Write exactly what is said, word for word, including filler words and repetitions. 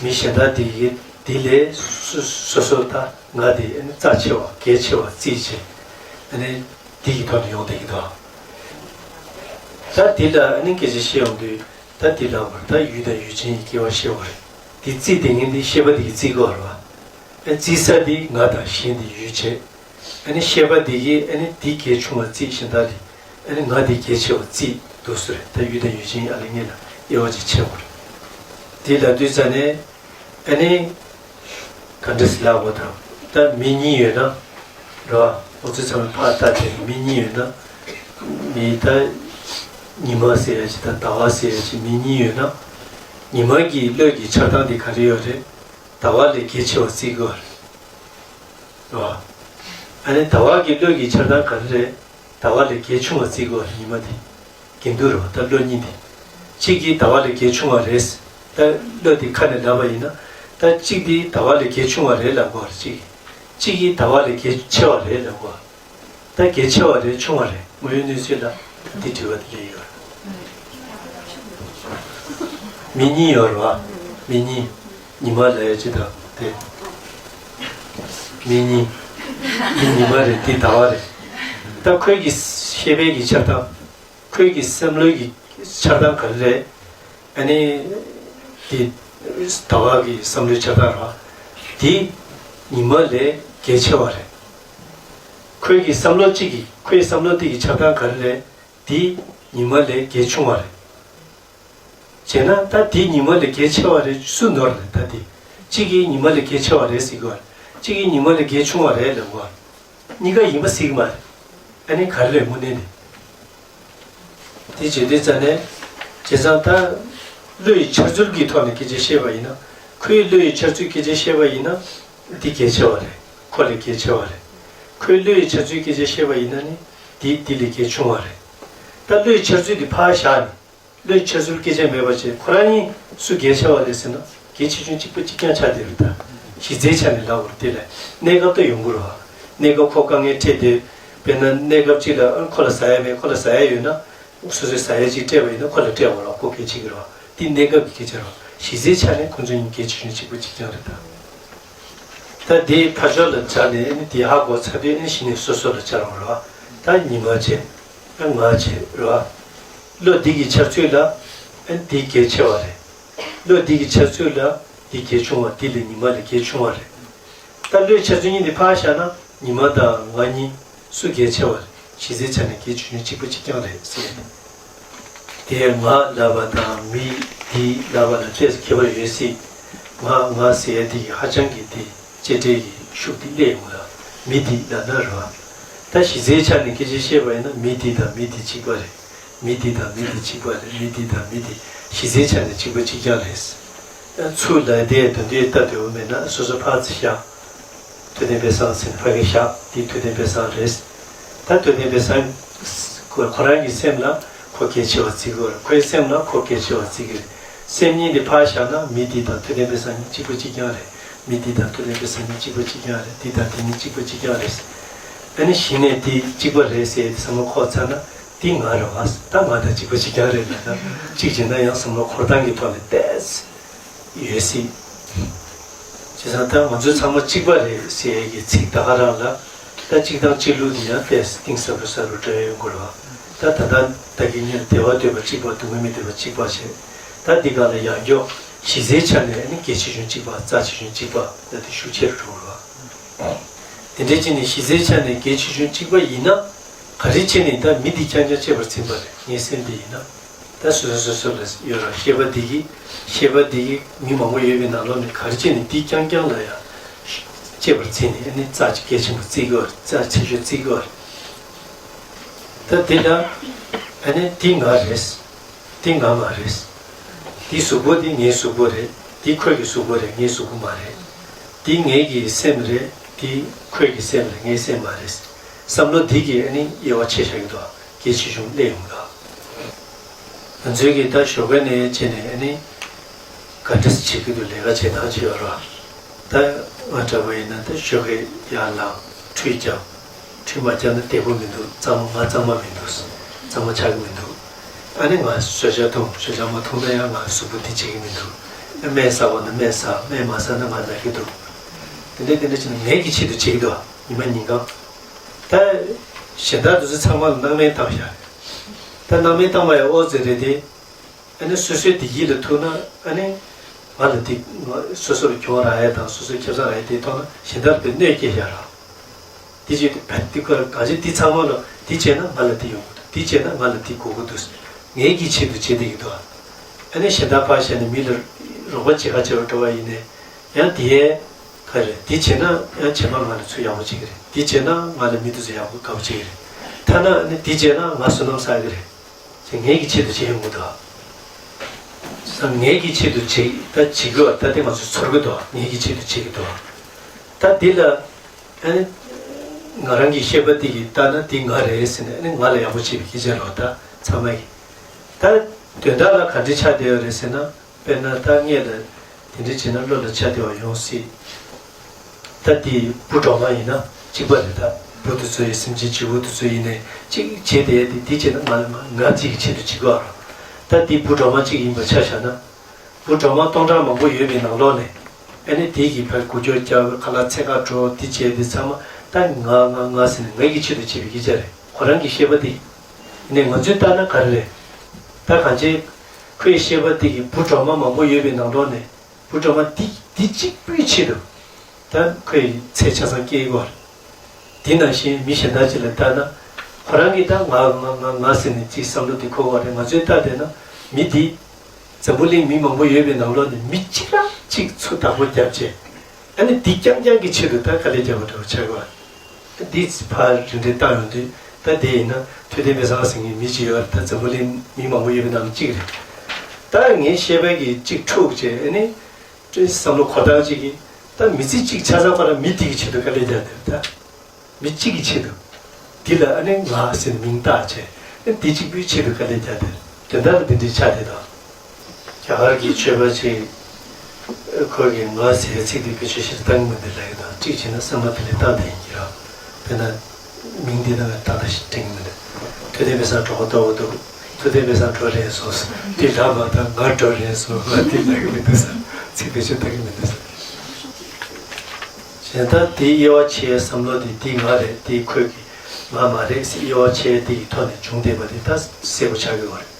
མི་གཞན་དག་དེ་གིས་དེ་ལས་སོ་སོ་སོ་ད་ང་དེ་ཨ་ནི་རྩ་ཆེ་བ་གལ་ཆེ་བ་བརྩིས་བྱས་ཨ་ནི་དེ་གི་ཐོག་ནས་ཡོང་བསྡད་ཀྱི་འདུག་ད་དེ་ལ་ཨ་ནི་སྐད་ཆ་བཤད་ཡོང་དུས་ད་དེ་ལ་བར་ད་ཡུལ་དང་ཡུལ་ཅན་གྱི་སྐྱེ་བ་བཤད་པ་རེད། དེ་བརྩིས་བསྡད་མཁན་དེ་ཤེས་པ་དེ་གིས་བརྩིས་དགོས་རེད་བ། ཨ་བརྩིས་ས་དེ་ང་དང་གཞན་དེ་ཡུལ་བྱས། ཨ་ནི་ཤེས་པ་འདི་གིས་ཨ་ནི་འདི་གལ་ཆུང་བ་བརྩིས་གཞན་དག་ལས་ཨ་ནི་ང་འདི་གལ་ཆེ་བ་བརྩིས་འདུག་སེ་རེད། ད་ཡུལ་དང་ཡུལ་ཅན་ཨ་ལེ་ངེ་ལ་དབྱེ་བ་ཅིག་ཕྱེ་དགོས་རེད། དེ་ལབ་དུས་ཙ་ནས་ཨ་ནི་ག་འདྲ་སེ་ལབ་དགོས་དང་ད་མི་གཉིས་ཡོད་ན་རེད་བ། འོ་ཚོད་ཚང་མས་ཕར་ལྟ་དེ་མི་གཉིས་ཡོད་ན་མི་ད་ཉི་མ་ཟེར་ཡ་ཅིག་དང་ཟླ་བ་ཟེར་ཡ་ཅིག་མི་གཉིས་ཡོད་ན་ཉི་མ་གི་བློ་གི་འཆར་སྟངས་དེ་ག་རེ་ཡོད་རེད། ཟླ་བ་ལས་གལ་ཆེ་བ་བརྩི་དགོས་རེད། རེད་བ། ཨ་ནི་ཟླ་བ་གི་བློ་གི་འཆར་སྟངས་ག་རེ་རེད། ཟླ་བ་ལས་གལ་ཆུང་བ་བརྩི་དགོས་རེད་ཉི་མ་དེ། དགེ་འདུན་རེད་བ་ད་བློ་གཉིས་དེ། གཅིག་གིས་ཟླ་བ་ལས་གལ་ཆུང་བ་རེད། ད་བློ་དེ་ཁ་ནས་ལབ་པ་ཡིན་ན། ད་གཅིག་དེ་ཟླ་བ་ལས་གལ་ཆུང་བ་རེད་ལབ་དགོས་རེད་གཅིག་གིས། གཅིག་གིས་ཟླ་བ་ལས་གལ་ཆེ་བ་རེད་ལབ་དགོས། ད་གལ་ཆེ་བ་རེད་ཆུང་བ་རེད་དངོས་ཡོད་གནས་ཚུལ་ལ་འདི་དྲི་བ་དེ་སླེབས་ཡོད་རེད། མི་གཉིས་ཡོད་རེད་བ། མི་གཉིས། ཉི་མ་ལ་ཡ་ཅི་དང་དེ། མི་གཉིས། འདི་ཉི་མ་རེད་འདི་ཟླ་བ་རེད། ད་ཁོའི་གི་ཤེས་པའི་གི་འཆར་སྟངས། ཁོའི་གི་བསམ་བློའི་གི་འཆར་སྟངས་ག་རེ་རེད། ཨ་ནི། འདི། ཟླ་བ་གི་བསམ་བློའི་འཆར་སྟངས་རེད་བ། འདི། ཉི་མ་ལས་གལ་ཆེ་བ་རེད། ཁོའི་གི་བསམ་བློ་གཅིག་གི་ཁོའི་བསམ་བློ་དེ་གི་འཆར་སྟངས་ག་རེ་རེད། འདི་ཉི་མ་ལས་གལ་ཆུང་བ་རེད། བྱས་ན་ད་འདི་ཉི་མ་ལས་གལ་ཆེ་བ་རེད་སུ་ནོར་རེད་ད་འདི། གཅིག་གིས་ཉི་མ་ལས་གལ་ཆེ་བ་རེད་ཟེར་གི་བ། གཅིག་གིས་ཉི་མ་ལས་གལ་ཆུང་བ་རེད་ལབ་གི་བ། གཉིས་ཀ་ཡིན་པ་ཟེར་གི་མ་རེད། ཨ་ནི་ག་རེ་རེད་དངོས་གནས་ནི། དེ་བྱེད་དུས་ཙ་ནས། བྱས་ཙང་ད། བློ་ཡི་འཆར་ཚུལ་གྱི་ཐོག་ནས་སྐད་ཆ་བཤད་པ་ཡིན་ན། ཁོའི་བློ་ཡི་འཆར་ཚུལ་སྐད་ཆ་བཤད་པ་ཡིན་ན། འདི་གལ་ཆེ་བ་རེད། ཁོ་ལས་གལ་ཆེ་བ་རེད། ཁོའི་བློ་ཡི་འཆར་ཚུལ་སྐད་ཆ་བཤད་པ་ཡིན་ན་ནི། འདི་འདི་ལས་གལ་ཆུང་བ་རེད། ད་བློ་ཡི་འཆར་ཚུལ་འདི་ཕར་བཞག་ནས། བློའི་འཆར་ཚུལ་སྐད་ཆ་མེད་པ་བྱས་ཁོ་རང་ཉིད་སུ་གལ་ཆེ་བ་རེད་ཟེར་ན་གལ་ཆེ་ཆུང་གཅིག་པ་གཅིག་རྐྱང་ཆགས་བསྡད་རེད་ད། གཞི་རྩའི་ཆ་ནས་ལབ་དགོས་རེད་དེ་ལས་གནས་སྐབས་ད་ཡོང་གི་རེད་བ། གནས་སྐབས་ཁོ་དཀའ་ངལ་འཕྲད་དེ། དཔེར་ན་གནས་སྐབས་གཅིག་ལ་ཨ་ཁོ་ལ་ཟ་ཡ་མེད་ཁོ་ལ་ཟ་ཡ་ཡོད་ན། སོ་སོས་ཟ་ཡ་གཅིག་སྤྲད་པ་ཡིན་ན་ཁོ་ལ་སྤྲད་དགོས་རེད་བ་ཁོ་གལ་ཆེ་གི་རེད་བ། འདི་གནས་སྐབས་ཀྱི་སྐད་ཆ་རེད་བ། གཞི་རྩའི་ཆ་ནས་ཁོ་ཚོ་གཉིས་གལ་ཆེ་ཆུང་གཅིག་པ་གཅིག་རྐྱང་རེད་ད། ད་དེའི་ཕར་ཕྱོགས་ལ་སྦྱར་ནས་ཨ་ནི་དེ་ཧ་གོ་ཚར་དུས་ཨ་ནི་གཞི་ནས་སོ་སོ་ལ་སྦྱར་དགོས་རེད་བ། ད་ཉི་མ་བྱས། ད་ང་བྱས་རེད་བ། བློ་འདི་གི་འཆར་ཚུལ་ལ་ཨ་ནི་འདི་གལ་ཆེ་བ་རེད། བློ་འདི་གི་འཆར་ཚུལ་ལ་འདི་གལ་ཆུང་བ་འདི་ལས་ཉི་མ་ལས་གལ་ཆུང་བ་རེད། ད་བློའི་འཆར་ཚུལ་གཉིས་འདི་ཕར་བཞག་ན་ཉི་མ་དང་ང་གཉིས་སུ་གལ་ཆེ་བ་རེད། གཞི་རྩའི་ཆ་ནས་གལ་ཆུང་ཆུང་གཅིག་པ་གཅིག་རྐྱང་རེད་ཟེར། དེ་ང་ལབ་པ་དང་མི་འདི་ལབ་པ་ལ་ཏོག་ཙམ་ཁྱད་པར་ཡོད་སྲིད། ང་ང་ཟེར་ཡ་འདི་གི་ཧ་ཅང་གི་འདི་གཅེས་སྤྲས་ཀྱི་ཤུགས་འདི་སླེབས་ཡོང་ལ་མི་འདི་ལབ་ན་རེད་བ། ད་གཞི་རྩའི་ཆ་ནས་སྐད་ཆ་བཤད་པ་ཡིན་ན་མི་འདི་དང་མི་འདི་གཅིག་པ་རེད། མི་འདི་དང་མི་འདི་གཅིག་པ་རེད་མི་འདི་དང་མི་འདི་གཞི་རྩའི་ཆ་ནས་གཅིག་པ་གཅིག་རྐྱང་རེད། ཚུར་ལ་དེ་དོན་དེ་ལྟ་འདོད་པ་མེད་ན་སོ་སོ་ཕར་ཙམ་བཞག་དུས་གཏན་པའི་སང་ཟིན་ཕ་གི་བཞག་དེ་དུས་གཏན་པའི་སང་རེད། ད་དུས་གཏན་པའི་སང་ཁོ་ཁོ་རང་གི་སེམས་ལ་ཁོ་གལ་ཆེ་བ་བརྩི་གི་རེད། ཁོའི་སེམས་ལ་ཁོ་གལ་ཆེ་བ་བརྩི་གི་རེད། སེམས་གཉིས་དེ་ཕར་བཞག་ན་མི་དེ་དང་དུས་གཏན་པའི་སང་གཉིས་གཅིག་པ་གཅིག་རྐྱང་རེད། མི་དེ་དང་དུས་གཏན་པའི་སང་གཉིས་གཅིག་པ་གཅིག་རྐྱང་རེད། དེ་དང་དེ་གཉིས་གཅིག་པ་གཅིག་རྐྱང་རེད། ཨ་ནི་གཞི་ནས་དེ་གཅིག་པ་རེད་ཟེར་ཡས་དེ་བསམ་བློ་འཁོར་ཚར་ན་དེ་ང་རེད་བ། ད་ང་དང་གཅིག་པ་གཅིག་རྐྱང་རེད་ལབ་ན་གཅིག་བྱས་ན་ཡང་བསམ་བློ་འཁོར་སྟངས་ཀྱི་ཐོག་ནས་ཏོག་ཙམ། ཡོད་སྲིད། བྱས་ཙང་ད་ང་ཚོ་ཚང་མ་གཅིག་པ་རེད་ཟེར་ཡས་ཀྱི་ཚིག་ད་ག་རང་ལ་ད་གཅིག་དང་གཅིག་ལུགས་དེ་ཡང་ཏོག་ཙམ་གཏིང་ཟབ་རུ་ཟབ་རུ་འགྲོ་ཡ་ཡོང་གི་རེད་བ། ད་ད་ལྟ་ད་གིན་ཉིན་བདེ་བ་འདོད་པ་གཅིག་པ་སྡུག་བསྔལ་མི་འདོད་པ་གཅིག་པ་བྱས། ད་འདི་ག་ལ་ཡང་མགྱོགས་གཞི་རྩའི་ཆ་ནས་ནི་གལ་ཆེ་ཆུང་གཅིག་པ་རྩ་ཆེ་ཆུང་གཅིག་པ་ད་དེ་ཤུགས་ཆེ་རུ་འགྲོ་གི་རེད་བ། དེ་འདྲའི་ཅིག་ནི་གཞི་རྩའི་ཆ་ནས་གལ་ཆེ་ཆུང་གཅིག་པ་ཡིན་ན་ག་རེ་བྱས་ནས་ད་མི་འདི་རྐྱང་རྐྱང་གཅེས་པར་འཛིན་པ་རེད་ངའི་སེམས་འདི་ཡིན་ན། ད་སོ་སོ་སོ་སོ་ལ་ཡོད་ར་ཤེས་པ་འདི་གི་ཤེས་པ་འདི་གི་མི་མང་པོ་ཡོད་པའི་ནང་ལོགས་ནས་ག་རེ་བྱས་ནས་འདི་རྐྱང་རྐྱང་ལ་ཡང་གཅེས་པར་འཛིན་ནས་ཨ་ནི་རྩ་གལ་ཆེན་པོ་བརྩི་གི་ཡོད་རེད་རྩ་ཆེ་ཤོས་བརྩི་གི་ཡོད་རེད། ད་འདི་ལ་ཨ་ནི་འདི་ང་རེད། འདི་ང་མ་རེད། འདི་གཟུགས་པོ་འདི་ངའི་གཟུགས་པོ་རེད། འདི་ཁོའི་གི་གཟུགས་པོ་རེད་ངའི་གཟུགས་པོ་མ་རེད། འདི་ངའི་གི་སེམས་རེད། འདི་ཁོའི་གི་སེམས་རེད་ངའི་སེམས་མ་རེད། བསམ་བློ་འདི་གིས་ཨ་ནི་དབྱེ་བ་ཕྱེ་བཞག་གི་འདུག་གལ་ཆེ་ཆུང་སླེབས་ཡོང་གི་འདུག་ང་ཚོའི་གི་ད་ཞོགས་ཀ་ནས་བྱས་ནས་ཨ་ནི་ག་འདྲ་བྱེད་ཀྱི་འདུག་ལས་ཀ་བྱེད་སྟངས་བྱེད་ཡོད་ར། ད་ང་འདྲ་པོ་ཡིན་ན་ད་ཞོགས་ཀས་ཡར་ལངས་ཁྲུས་བརྐྱང་། ཁྲུས་མ་བརྐྱང་ན་བདེ་པོ་མི་འདུག་གཙང་མ་ང་གཙང་མ་མི་འདུག་གཙང་མ་ཆགས་ཀྱི་མི་འདུག་ཨ་ནི་ང་གསོལ་ཇ་འཐུང་གསོལ་ཇ་མ་འཐུང་ན་ཡང་ང་གཟུགས་པོ་འདི་བྱེད་ཀྱི་མི་འདུག་སྨན་ཟ་དགོས་ན་སྨན་ཟ། སྨན་མ་ཟ་ན་ང་ན་གི་འདུག་དེ་འདྲ་དེ་འདྲ་བྱས་ནས་ངའི་གི་ཆེད་དུ་བྱེད་ཀྱི་འདུག་ཉི་མ་ཉིན་གང་། ད་གཞན་དག་དེ་ཚོ་ཚང་མ་ལ་སྣང་མེད་བཏང་བཞག་ད་སྣང་མེད་བཏང་བ་ཡང་ཨོ་ཙི་རེད་དེ། ཨ་ནི་སོ་སོའི་བདེ་སྐྱིད་ལ་ཐུག་ན། ཨ་ནི་ང་ལ་དེ་ང་སོ་སོར་གྱོང་རག་ཡས་དང་སོ་སོའི་ཁེ་བཟང་རག་ཡས་དེ་མཐོང་ན་གཞན་དག་ལ་དཔེ་གནོད་སྐྱེལ་བཞག་ར། དེ་བྱས་ཏེ་བད་དེ་ཁོ་རང་གང་ཅི་དེ་ཚང་མ་ལ་དེ་བྱས་ན་ང་ལ་དེ་ཡོང་གི་འདུག་དེ་བྱས་ན་ང་ལ་དེ་དགོས་ཀྱི་འདུག་ངའི་གི་ཆེད་དུ་བྱེད་བསྡད་ཀྱི་འདུག་ཨ་ནི་གཞན་དག་ཕར་བཞག་ནས་མི་ལ་རོགས་པ་བྱེད་ག་བྱེད་པར་འགྲོ་བ་ཡིན་ནའི། ཡང་དེ་ཡས་ག་རེ་རེད། དེ་བྱས་ན་ཡང་རྗེས་མ་ང་ལ་ཚུར་ཡག་པོ་བྱེད་ཀྱི་རེད། དེ་བྱས་ན་ང་ལ་མི་དེ་ཚོ་ཡག་པོ་དགའ་པོ་བྱེད་ཀྱི་རེད། ཐ་ན་ཨ་ནི་དེ་བྱས་ན་ང་བསོད་ནམས་བསགས་ཀྱི་རེད། ཅེས་ངེད་ཀྱི་ཆེད་དུ་བྱེད་ཡོང་གི་འདུག་ས་ངེད་ཀྱི་ཆེད་དུ་བྱེད་ད་བྱེད་དགོས་པ་ད་དེ་ང་ཚོས་ཚོར་གི་འདུག་ངེད་ཀྱི་ཆེད་དུ་བྱེད་ཀྱི་འདུག་ད་འདི་ལ་ཨ་ནི་ང་རང་གི་ཤེས་པ་འདི་གིས་ལྟ་ན་འདི་ང་རེད་ཟེར་ནས། ཨ་ནི་ང་ལ་ཡག་པོ་བྱེད་པའི་སྐད་ཆ་རེད་པ། ད་ཚང་མ་གིས་ད་དོན་དག་ལ་ག་འདྲ་ཆགས་བསྡད་ཡོད་རེད་ཟེར་ན། དཔེར་ན་ད་ངེད་ལ་དེ་འདྲ་བྱས་ན་བློ་ལ་ཆགས་བདེ་བ་ཡོང་སྲིད། ད་དེ་བུ་གྲོགས་མ་ཡིན་ན་གཅིག་པ་རེད། ད་བུ་དེ་ཚོ་ཡི་སེམས་ཅན་བྱིས་པ་དེ་ཚོ་ཡིན་ནའི་གཅིག་བྱས་ཏེ་དེ་དེ་བྱས་ན་ང་ལ་མ་ང་གཅིག་གི་ཆེད་དུ་བྱེད་དགོས་རེད། ད་དེ་བུ་གྲོགས་མ་གཅིག་ཡིན་པ་ཆ་བཞག་ན། བུ་གྲོགས་མ་སྟོང་ཕྲག་མང་པོ་ཡོད་པའི་ནང་ལོགས་ནས། ཨ་ནི་དེ་གི་ཕར་འགུལ་སྐྱོད་རྒྱག་ཁ་ལག་འཚོལ་ག་འགྲོ་དེ་བྱས་དེ་ཚང་མ་ད་ང་ང་ང་ཟེར་ནས་ངའི་གི་ཆེད་དུ་བྱེད་པའི་སྐད་ཆ་རེད། ཁོ་རང་གི་ཤེས་པ་དེ། ནས་ང་ཚོས་ལྟ་ན་ག་རེ་རེད། ད་གང་ཅི། ཁོའི་ཤེས་པ་དེ་གི་བུ་གྲོགས་མ་མང་པོ་ཡོད་པའི་ནང་ལོགས་ནས་བུ་གྲོགས་མ་འདི་འདི་གཅིག་པུའི་ཆེད་དུ་ད་ཁོས་ཚེ་ཆ་ཚང་སྐྱེལ་དགོས། དེ་ནང་བཞིན་མི་གཞན་དག་ཅིག་ལ་ལྟ་ན་ཁོ་རང་གིས་ད་ང་ང་ང་ང་ཟེར་ནས་ཅིག་བསམ་བློ་དེ་འཁོར་བ་རེད། ང་ཚོས་ལྟ་བསྡད་ན་མི་འདི་འཛམ་བུ་གླིང་མི་མང་པོ་ཡོད་པའི་ནང་ལོགས་ནས་མི་གཅིག་རང་གཅིག་ཚུར་བདག་པོ་བརྒྱབ་བྱས། ཨ་ནི་འདི་རྐྱང་རྐྱང་གི་ཆེད་དུ་ད་དཀའ་ལས་བརྒྱབ་པ་འདྲ་བོ་ཆགས་ཀྱི་བ། འདི་ཕར་རིན་བྲིས་བཏང་ཡོང་དུས་ད་དེ་ཡིན་ན་ཐུབ་བསྟན་པའི་སངས་ཟེར་མཁན་མི་གཅིག་ཡོད་རེད། ད་འཛམ་བུ་གླིང་མི་མང་པོ་ཡོད་པའི་ནང་གཅིག་རེད། ད་ངའི་ཤེས་པའི་གི་གཅིག་འཁྲུག་བྱས། ཨ་ནི་བསམ་བློ་འཁོར་སྟངས་གཅིག་གིས་ད་མི་ཚེ་གཅིག་ཆ་ཚང་ཁོ་རང་མི་དེ་གི་ཆེད་དུ་དཀའ་ལས་རྒྱག་འདུག་ད་མི་གཅིག་གི་ཆེད་དུ། འདི་ལ་ཨ་ནི་ང་ཟེར་མིང་བཏགས་བྱས། ཨ་ནི་འདི་གཅིག་པུའི་ཆེད་དུ་དཀའ་ལས་རྒྱག་འདུག་དོན་དག་ལ་འདི་འདྲའི་ཆ་དེ་དང་། རྒྱ་གར་གྱི་ཆོས་པ་ཅིག་ཁོ་གིས་ང་ཟེར་བའི་ཚིག་དེ་བེད་སྤྱོད་ཞིག་བཏང་གི་མི་འདུག་ལབ་ཀྱི་འདུག་གཅིག་བྱས་ན་བསམ་བློ་དེ་ལས་བཏང་བསྡད་ཡིན་གྱི་རེད། དཔེར་ན་མིང་འདི་ནང་ལ་ཏག་ཏག་ཞིག་དྲན་གྱི་མི་འདུག་ཐུབ་བསྟན་པའི་སངས་འགྲོ་ཁོ་ལྟ་བུ་འདུག་ཐུབ་བསྟན་པའི་སངས་འགྲོ་རན་སོང་། དེ་ལབ་མ་ཐག་ང་འགྲོ་རན་སོང་། ང་དེ་ལབ་ཀྱི་མི་འདུག་ས། ཚིག་བེད་སྤྱོད་བཏང་གི་མི་འདུག་ས། གཞན་དག་དེའི་དབྱེ་བ་ཕྱེ་བསམ་བློ་དེ་འདི་ང་རེད། དེ་ཁོས་ཀྱི་ང་མ་རེད་ཟེར་དབྱེ་བ་ཕྱེ་དེ་ཡི་ཐོག་ནས་བྱུང་བསྡད་པ་དེ་ད་གསལ་པོ་ཆགས་ཀྱི་ཡོད་རེད།